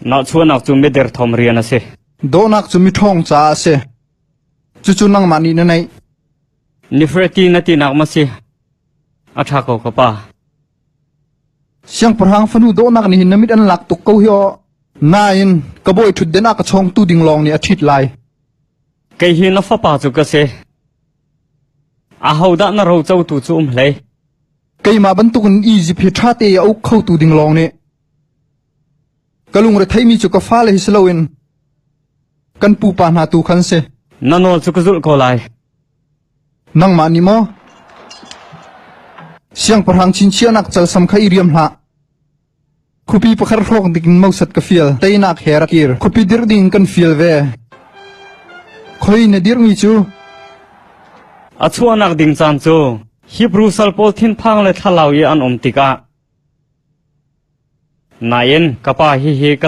Nahchuahnak cu miderthawm rian a si. Dawhnak cu miṭhawng caah a si. Cucu nangmah nih na neih. Nifreti na tinak ma si? A ṭha ko ka pa. Siangpahrang fanu dawhnak nih hin na mit an lak tuk ko hi aw. Nain ka bawi ṭhutden ah ka chawngtu ding lawng nih a ṭhit lai. Kei hi na fapa cu ka si. Ahodah na rocotu cu um hlei? Keimah bantukin Izipt hi ṭha te i a uk khotu ding lawng nih ka lungre theimi cu ka fale hi si loin kan pupa hna tu khan si. Na nawl cu ka zulh ko lai. Nangmah nih maw siangpahrang chinchiahnak calsam kha i riam hlah. Khuapi pakhat hrawk ding mosat ka fial. Teinak he rak kir. Khuapi dirh ding kan fial ve. Khoi na dirhmi cu? A chuahnak ding caan cu Hebrew sal pawl thinphang le thlalau i an um tikah nain ka pa hihi ka.